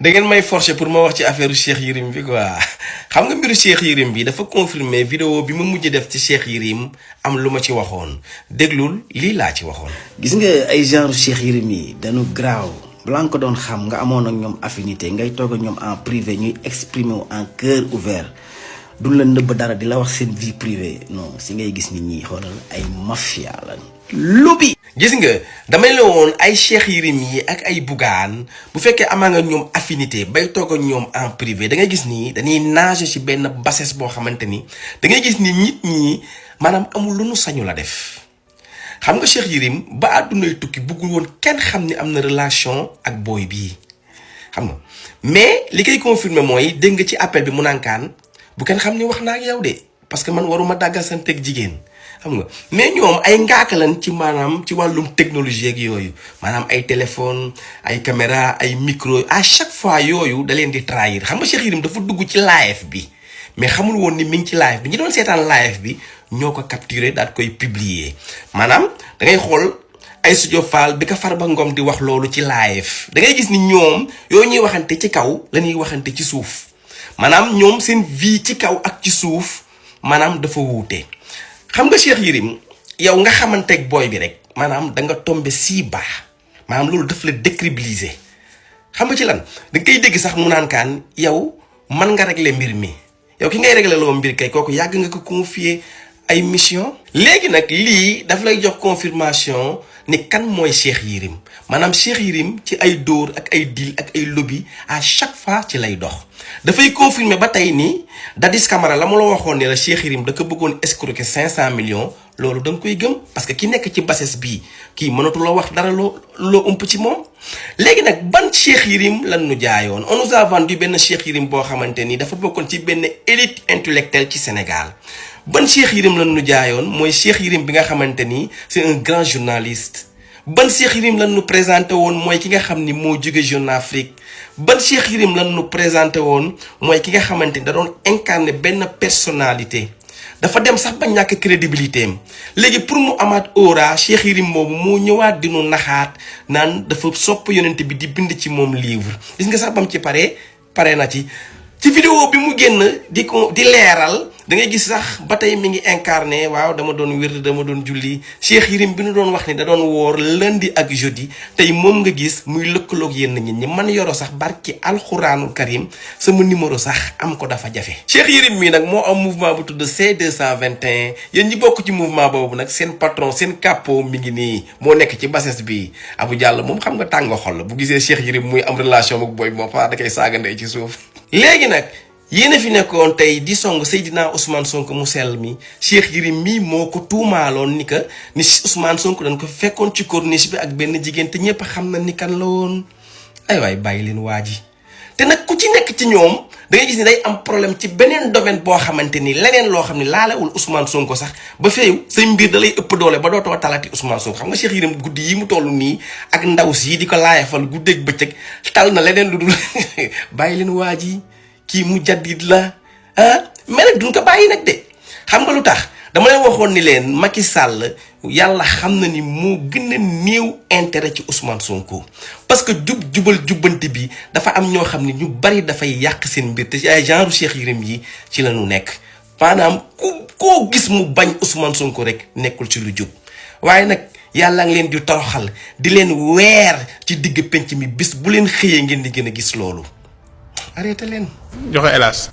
da ngeen may forcer pour ma wax ci affaire Cheikh Yérim bi quoi xam nga mbiru Cheikh Yérim bi dafa confirmer vidéo bi ma mujj def ci Cheikh Yérim am lu ma ci waxoon déglul lii laa ci waxoon. gis nga ay genre Cheikh Yérim yi dañu graaw balaa nga ko doon xam nga amoon ak ñoom affinité ngay toog ak ñoom en privé ñuy exprimer wu en cœur ouvert duñ la nëbb dara di la wax seen vie privée non si ngay gis nit ñi xoolal ay mafia la lobby. gis nga damay la woon ay Cheikh Yérim yi ak ay Bougane bu fekkee amaa nga ñoom affinité bay toog ak ñoom en privé da ngay gis ni dañuy nager ci benn bassesse boo xamante ni da ngay gis ni nit ñi maanaam amul lu nu sañu la def. xam nga Cheikh Yérim ba àddunay tukki bëggul woon kenn xam ni am na relation ak booy bii xam nga mais li koy confirmer mooy dégg nga ci appel bi mu nankaan bu kenn xam ni wax naa ak yow de parce que man waruma dàggal seen teg jigéen xam nga mais ñoom ay ngaakalan ci maanaam ci wàllum technologie ak yooyu maanaam ay téléphone ay caméra ay micro à chaque fois yooyu da leen di trahir xam nga Cheikh Yérim dafa dugg ci live bi mais xamul woon ni mi ngi ci live bi ñi doon seetaan live bi ñoo ko capturé daal koy publier maanaam da ngay xool ay studio Fall bi ko Farba Ngom di wax loolu ci live da ngay gis ni ñoom yooyu ñuy waxante ci kaw la ñuy waxante ci suuf maanaam ñoom seen vie ci kaw ak ci suuf maanaam dafa wuute. xam nga Cheikh Yérim yow nga xamanteeg booy bi rek maanaam da nga tombé si baax maanaam loolu daf la décrédibiliser xam nga ci lan da nga koy dégg sax mu naan kaan yow mën nga régler mbir mi yow ki ngay régler loo mbir kay kooku yàgg nga ko confier ay mission. léegi nag lii daf lay jox confirmation ni kan mooy Cheikh Yérim maanaam Cheikh Yérim ci ay dóor ak ay deal ak ay lobby à chaque fois ci lay dox. dafay confirmer ba tey nii Dadis Camara la ma la waxoon ne la Cheikh Yérim da ko bëggoon escroquer 500 millions loolu da nga koy gëm parce que ki nekk ci bassesse bii kii mënatu la wax dara loo ëmp ci moom. léegi nag ban Cheikh Yérim lan nu jaayoon on nous a vendu benn Cheikh Yérim boo xamante ni dafa bokkoon ci benn élite intellectuelle ci Sénégal ban Cheikh Yérim lan nu jaayoon mooy Cheikh Yérim bi nga xamante ni c'est un grand journaliste. ban Cheikh Yérim lan nu présenté woon mooy ki nga xam ni moo jóge Jeune Afrique ban Cheikh Yérim lan nu présenté woon mooy ki nga xamante ni da doon incarner benn personnalité dafa dem sax ba ñàkk crédibilité am léegi pour mu amaat aura Cheikh Yérim boobu moo ñëwaat di nu naxaat naan dafa sopp yonent bi di bind ci moom livre gis nga sax bam ci pare na ci vidéo bi mu génn di leeral da ngay gis sax ba tey mi ngi incarné waaw dama doon wér dama doon julli Cheikh Yérim bi nu doon wax ni da doon woor lundi ak jeudi tey moom nga gis muy lëkkaloog yenn nit ñi man yoro sax barki alxuraanul karim sama numéro sax am ko dafa jafe. Cheikh Yérim mii nag moo am mouvement bu tudd C221 yéen ñi bokk ci mouvement boobu nag seen patron seen capot mi ngi nii moo nekk ci bassesse bi Abou Diallo moom xam nga tàngo xol la bu gisee Cheikh Yérim muy am relation ak booy moom fa da koy saagandee ci suuf. léegi nag yéen a fi nekkoon tey di song Seydina Ousmane Sonko mu sell mi Cheikh Yérim mii moo ko tuumaaloon ni Ousmane Sonko dañ ko fekkoon ci corniche bi ak benn jigéen te ñëpp xam na ni kan la woon ay waay bàyyi leen waa ji. te nag ku ci nekk ci ñoom da ngay gis ni day am problème ci beneen domaine boo xamante ni leneen loo xam ne laalewul Ousmane Sonko sax ba feeyu say mbir da lay ëpp doole ba dootoo talati Ousmane Sonko xam nga Cheikh Yérim guddi yi mu toll nii ak ndaw si di ko laayafal guddeeg bëccëg tal na leneen lu dul bàyyi leen waa ji kii mu jaddit la mais nag duñ ko bàyyi nag de xam nga lu tax dama leen waxoon ni leen Macky Sall yàlla xam na ni moo gën a néew intérêt ci Ousmane Sonko parce que jubal jubbanti bi dafa am ñoo xam ne ñu bari dafay yàq seen mbir te ay genre Cheikh Yérim yi ci la ñu nekk maanaam koo gis mu bañ Ousmane Sonko rek nekkul ci lu jub waaye nag yàlla ngi leen di toroxal di leen weer ci digg penc mi bis bu leen xëyee ngeen di gën a gis loolu arrêté leen. joxe hélas.